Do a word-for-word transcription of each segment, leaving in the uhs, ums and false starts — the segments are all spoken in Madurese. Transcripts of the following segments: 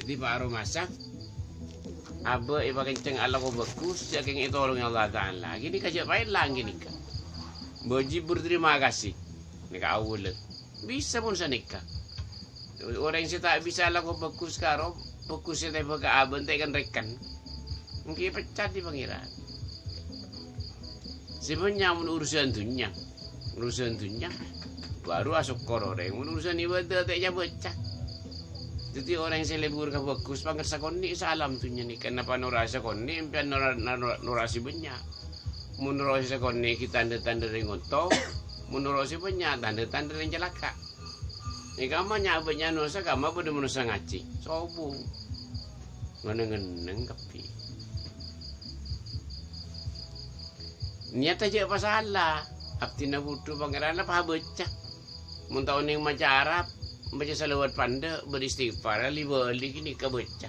Dhâddhi, para masa, abâ' èpakencèng alako bhâghus, jhâ' kèng ètolongè Allah Ta'ala. Ghânèka jhâ' paèlang ghânèka. Wâjib berterima kasih. Nèka awwâllâ. Bisa pon sanèka. Orèng sè ta' bisa alako bhâghus karo bhâghus sè tèbâ ka abâ' ta' kan-rèkan. Ènggi èpecat bi' Pangèran. Sè bânnya' mon urusan dhunnya. Urusan dhunnya, baru asokkor orèng. Mon urusan ibâdâ, ta' èca-bâca. Dhâddhi, orèng sè lebur ka bhâghus, pangersa konè' saalam dhunnya nèka. Napa noro' sakonè', empèyan noro', noro', noro' sè bânnya'. Mon noro' sè sakonè' ghi' tandhâ-tandhâ rèng onto, mon noro' sè bânnya', tandhâ-tandhâ rèng calaka'. È kamma nya'-, bânnya' manossa, kamma bâdâ manossa ngajhi. Sobung. Ngennèng-ngennèng kabbhi. Niyat jhâ' pasala. Abdhina budhu Pangèran la pabâca. Mon ta' onèng maca Arab, maca shalawat pandâ', bâdâ istighfar, li-bâli ghânèka bâca.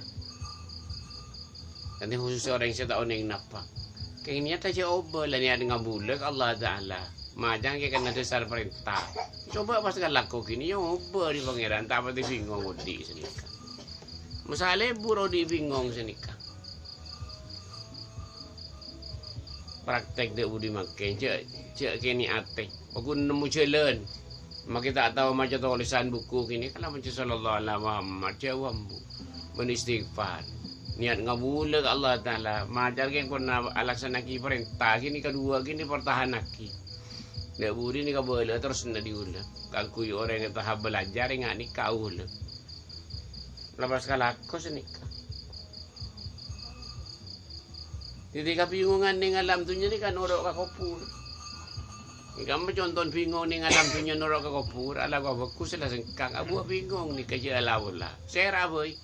Nanti khusus orèng sè ta' onèng napa. Kèng niyat jhâ' obâ, la niyat ngabulâ ka Allah Ta'ala. Maca kèng karna dhâsar parènta. Coba pas kalako ghini, ya obâ bi' Pangèran, ta' patè bingong odi' sanèka. Masalè buru odi' bingong sanèka. Praktèk dâ' budi mangkèn, jhâ', jhâ' kènè' atè. Paggun nemmo jhâlân. Makè ta' tao maca tolèsan buku ghini, kala maca sallallahu ala Muhammad, jhâ' ambu'. Bân istighfar. Niyat ngabulâ ka Allah Ta'ala. Maca kèng pon alaksanaaghi parènta ghini, kaduwâ ghini, partahannaghi. Dâ' budi nèka bâlâ terros nèka diulâ. Kaangghuy orèng sè tahap bâlâjhâr, ènga' nèka aulâ. Lepas kalako sanèka. Dhâddhi kabingongan neng alam dhunnya nèka noro' ka kobhur. Nèka ma' conto bingong neng alam dhunnya noro' ka kobhur, alako bhâghus la sengkang, abuwâ bingong nèka jhâ' la-pola. Sèra bhâi.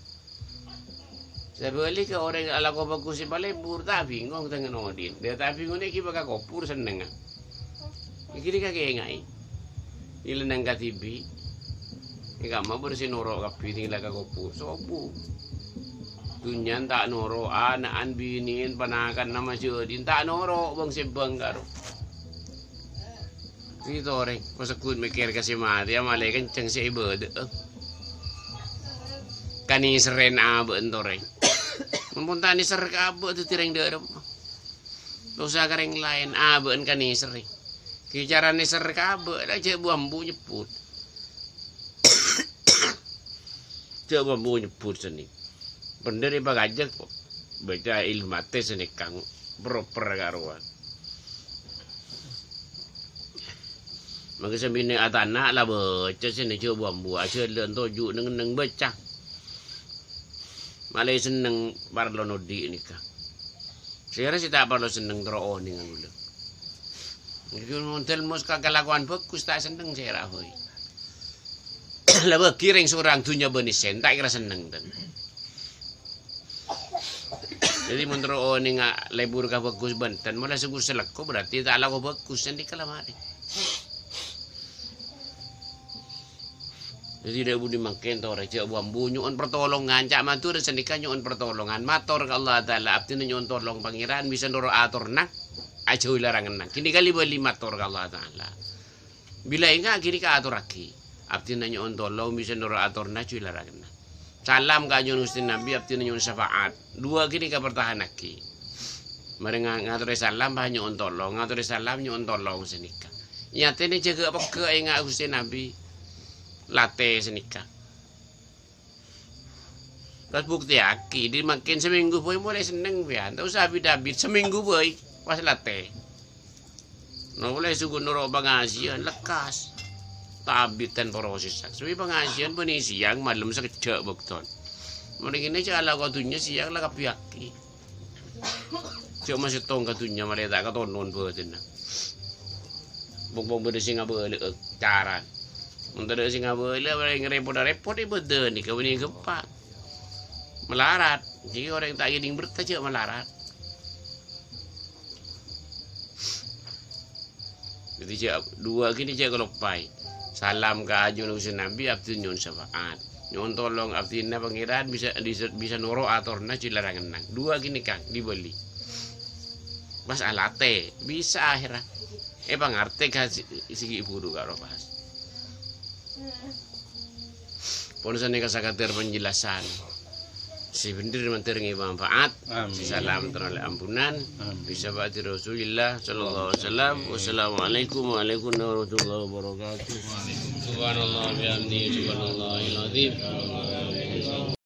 Sabhâligghâ orèng alako bhâghus sè palebur, ta' bingong tengnga'an odi'. Dâ' ta' bingong nèka bâ' ka kobhur sennengnga. Nèka nèka kaènga'è. Nèlennang kadhibi'. Nèka ma' bârâs sè noro' kabbhi nèka ka kobhur. Sobu. Dhunnya ta' noro', ana'an, binèn, panakanna, majhâdhin ta' noro', bâng-sèbâng karo. Nèka torè, pasegghut mèkkèr ka sè matè, amalè kenceng sè ibâdâ'â. Kanèserrèn abâ'na torè. Mon ta' nèser ka abâ' dhâddhi rèng dâremma. Dosa ka rèng laèn, abâ'na kanèserrè. Ghi' cara nèser ka abâ', la jhâ' bu-ambu nyebbhut. Jhâ' bu-ambu nyebbhut sanè. Bhendher èpakajâk, bâca ilmu matè sanèka proper karowan. Mangkè sè binè' atana' la bâca sanè jhâ' bu-ambu, ajhâlân toju' neng-enneng bâca. Malè senneng parlo nodi' nèka. Sèra sè ta' parlo senneng terro onèngan ghulâ. Nèka model mos ka kalakowan bhâghus ta' senneng sèra bhâi. La bâgi rèng sorang dhunnya bânnè sèn ta' kèra senneng, ten. Dhâddhi mon terro onènga lebur ka bhâghus bhunten, molaè sè ghusèl lèko berarti ta' alako bhâghus, sèn nèka la marè. Dhâddhi dâ' budi mangkèn torè jhâ' bu-ambu nyo'on partolongan, ca' Madhurâ sanèka nyo'on partolongan. Mator ka Allah Ta'ala, abdhina nyo'on tolong Pangèran bisa noro' atorna, ajhâuwi laranganna. Ghini kalè bâli mator ka Allah Ta'ala. Bilâ ènga' ghânèka atorraghi. Abdhina nyo'on tolong bisa noro' atorna, ajhâuwi laranganna. Salam ka ajunanna Ghustè Nabbhi, abdhina nyo'on syafaat. Duwâ' ghânèka partahannaghi. Marè nga-, ngatorè salam, bâ nyo'on tolong. Ngatorè salam, nyo'on tolong sanèka. Nyatèna jâgâ pegghâ' ènga' Ghustè Nabbhi. Latè sanèka. Pas buktèyaghi, dâri mangkèn samènggu bhâi molaè senneng, pèyan. Ta' osa abit-abit, samènggu bhâi, pas latè. Napa la èsoghu noro' pangasiyân, lekkas. Ta' abit tan prosès. Sabâb pangasiyân bânnè sèyang malem sakejjhâ' bâktona. Mon kènè' jhâ' alako dhunnya sèyang la kabbhiyaghi. Jhâ' masèttong ka dhunnya malè ta' katonon bâdânna. Pong-pong bâdâ sè ngabâlâ'â cara. Mon tadâ' sè ngabâlâ, palèng rèpot-rèpot è bâdân nèka bânnè ghâmpang. Malarat. Dhâddhi orèng ta' ngèdhing berta jhâ' malarat. Dhâddhi jhâ', duwâ' ghânèka jhâ' kaloppaè. Salam ka ajunanna Ghustè Nabbhi, abdhina nyo'on syafaat. Nyo'on tolong abdhina Pangèran bisa, bisa, bisa noro' atorna jhâ' laranganna. Duwâ' ghânèka, li-bâli. Pas alatè, bisa ahèrra. Èpangartè ka sè, sè ghi' bhuru karo pas. Pon sanèka sakadâr penjelasan. sè bhendher mandhâr ngèbâ manfaat. Amin. Salam teroleh ampunan. Amin. Bisa ba'di Rasulillah sallallahu alaihi wasallam. Wassalamualaikum warahmatullahi wabarakatuh. Subhanallah bihamdi, subhanallahil azim.